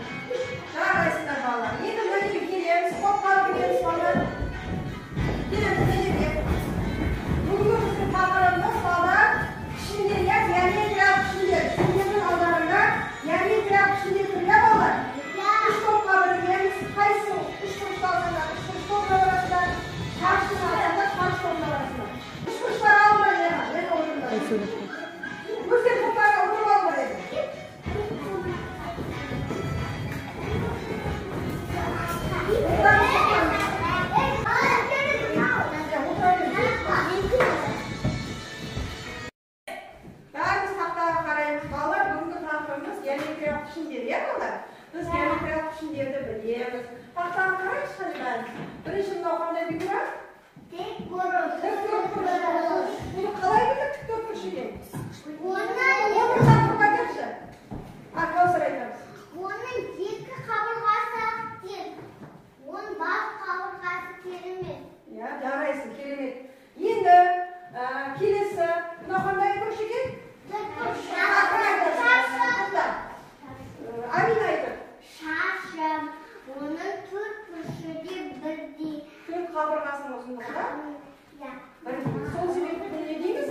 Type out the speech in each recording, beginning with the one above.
Жарайсыңдар, балалар. Енді мына жерге келеміз, топқа кіреміз, балалар. Келеміз мына жерге. Бүгінгі біздің тақырыбымыз, балалар, пішіндер, иә, геометриялық пішіндер. Сендердің алдарыңда геометриялық пішіндер тұр, иә, балалар? Үш топқа бірігеміз. Қайсы үш бұрышты алсаңдар, үш бұрыш тобына барасыңдар. Шаршыны алсаңдар, шаршы тобына барасыңдар. Үш бұрыштар алыңдар, яға, енді отырыңдар. Өздері топтарға отырып алыңдар енді. Бәріміз тақтаға қараймыз. Балалар, бүгінгі тақырыбымыз геометриялық пішіндер, иә, балалар? Біз геометриялық пішіндерді білеміз. Тақтаға қарайықшы бәріміз. Бірінші мынау қандай фигура? Тік төртбұрыш. Бұны қалай білдік тік төртбұрыш екенін? Орнынан тұрып айтайықшы. А, Кәусар айтамыз. Оның екі қабырғасы тең, оның бас қабырғасы тең емес. Иә, жарайсың, керемет. Енді келесі мынау қандай бұрыш екен? А, кім айтады? Тоқта. Амина айтады. Шаршы, оның төрт бұрышы де бірдей. Төрт қабырғасының ұзындығы да Иә. бірдей. Сол себепті бұны не дейміз?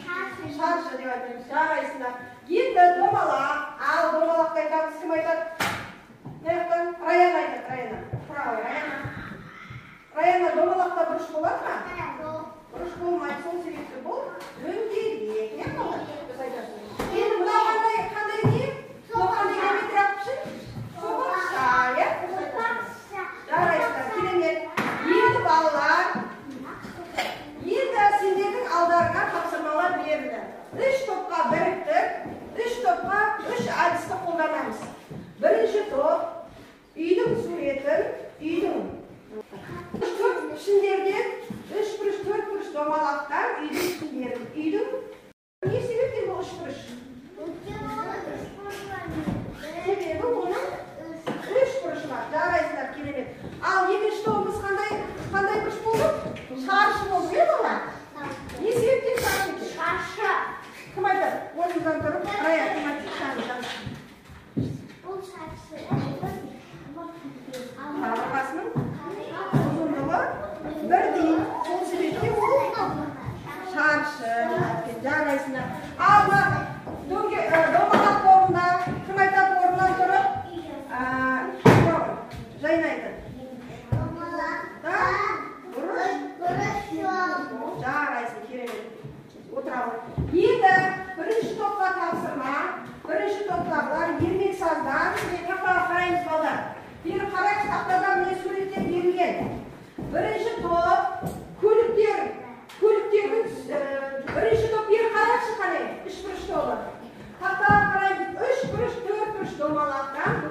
Шаршы. Шаршы деп айтамыз. Жарайсыңдар. Енді домалақ. Ал домалақты айтамыз. Кім айтады? Мына жақтан Раяна айтады. Раяна. Тұра ғой, Раяна. Раяна, домалақта бұрыш болады ма? Бұрыш болмайды. Сол себепті бұл дөңгелек. Иә, балалар? Біз айтамыз. Енді мынау қандай не? Мынау қандай геометриялық пішін? Сопақша, иә? Дұрыс айтасың. Жарайсыздар, керемет. Енді балалар, енді сендердің алдарыңа тапсырмалар берілді. Үш топқа біріктік, үш топқа үш әдісті қолданамыз. Бірінші топ үйдің суретін, үйдің үш төрт пішіндерден, үш бұрыш, төрт бұрыш домалақтан үйдің пішіндерін, үйдің не себептен бұл үш бұрыш? Себебі оның үш бұрышы бар. Жарайсыңдар, керемет. Ал екінші тобымыз қандай бұрыш болды? Шаршы болды, иә, балалар? Не себептен шаршы екен? Шаршы. Кім айтады? Орныңыздан тұрып, Рая, кім айтады? Шаршы. Бұл шаршы. Қабырғасының ұзындығы бірдей. Сол себептен ол шаршы. Жарайсыңдар. Ал мына домалақ тобында кім айтады орнынан тұрып? Жайна айтады. Да? Бұрыш. Жарайсың, керемет. Отыра ғой. Енді бірінші топқа тапсырма. Бірінші топтағылар Ермек саздан. Міне тақтаға қараймыз, балалар. Бері қарайықшы, тақтада міне суреттер берілген. Бірінші топ көліктер, көліктердің бірінші топ бері қарайықшы қане, үш бұрыш тобы. Тақтаға қараймыз, үш бұрыш, төрт бұрыш домалақтан